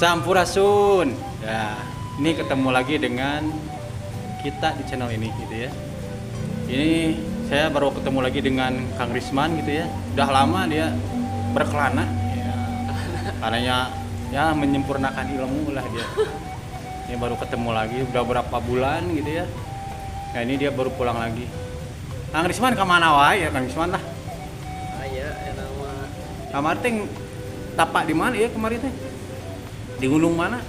Sampurasun. Ya, ini ketemu lagi dengan kita di channel ini gitu ya. Ini saya baru ketemu lagi dengan Kang Risman gitu ya. Udah lama dia berkelana ya. Karena ya menyempurnakan ilmu lah dia. Ini baru ketemu lagi udah berapa bulan gitu ya. Nah, ini dia baru pulang lagi. Kang Risman kemana wae ya Kang Risman lah? Aya eta mah. Kamari teh tapak di mana ya kemarin teh? Di gunung mana?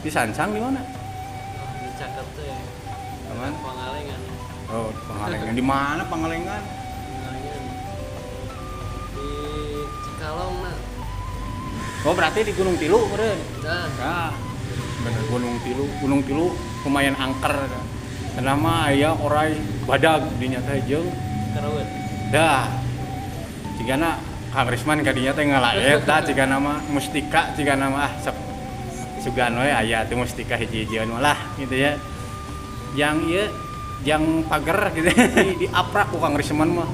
Di Sancang di mana? Oh, di Cakep teh. Kaman? Pangalengan. Oh, di Pangalengan. Di mana Pangalengan? Pangalengan. Di Cikalong nah. Oh, berarti di Gunung Tilu meureun. Dah. Ya. Bener Gunung Tilu. Gunung Tilu lumayan angker. Karena mah aya orai badag dinya teh jeung Keruut. Dah. Cigana Kang Risman kadinya teh ngala eta cigana mah mustika cigana mah ah sok sugan we aya teh mustika hiji-hijian mah lah gitu ya. Yang ieu yang pager gitu diaprak ku Kang Risman mah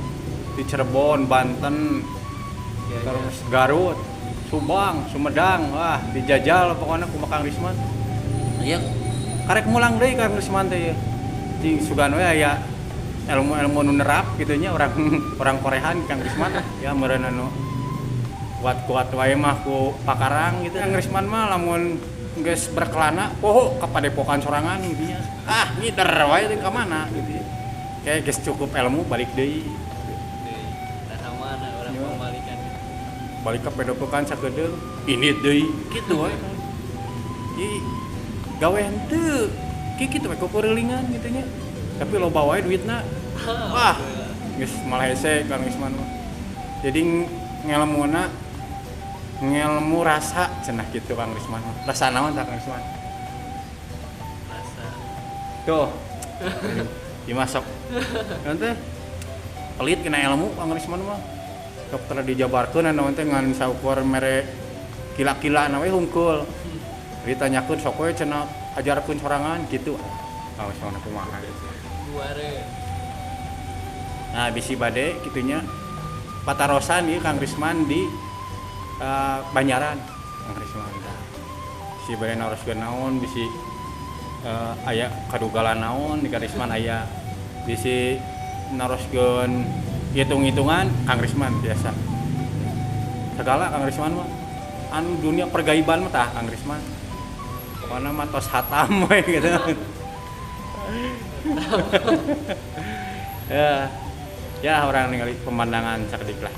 di Cirebon, Banten, Ya, terus Garut, Subang, Sumedang, wah dijajal pokoknya ku Kang Risman. Iya, karek mulang deui Kang Risman teh ya. Di sugan we aya ilmu-ilmu nu nerap gitu nya orang orang Korehan Kang Risman ya meureun anu kuat-kuat wae mah ku pakarang gitu. Kang Risman mah lamun geus berkelana poho ka padepokan sorangan gitu nya. Ah, ngider wae teh ka mana gitu ya. Kayak geus cukup ilmu balik deui. Deui. Tah mana urang Ya. pembalikan. Balik ke padepokan sakedeung ini deui kitu wae. Jadi gawe henteu kieu kitu we kukurilingan gitu nya. Tapi loba wae duitna. Wah, geus malah hese Kang Risman mah. Jadi ngelmuna ngelmu rasa cenah gitu Kang Risman mah. Rasa naon tah Kang Risman? Rasa. Tuh. Dimasok. Nanti pelit kena ilmu Kang Risman mah. Dokter dijabarkeun anu teh ngan saukur mere kila-kila we hungkul. Ditanyakeun sok we cenah ajarkeun sorangan gitu. Kang Risman kumaha gitu. Buare. Nah, bisi bade kitunya patarosan ieu Kang Risman di Banjaran. Kang Risman tah. Bisi bade naroskeun naon, bisi aya kadugalan naon di Kang Risman aya. Bisi naroskeun hitung-hitungan Kang Risman biasa. Segala Kang Risman mah anu dunia pergaiban mah tah Kang Risman. Pokona mah tos hatam we gitu. Ya, ya orang ningali pemandangan sakedik lah.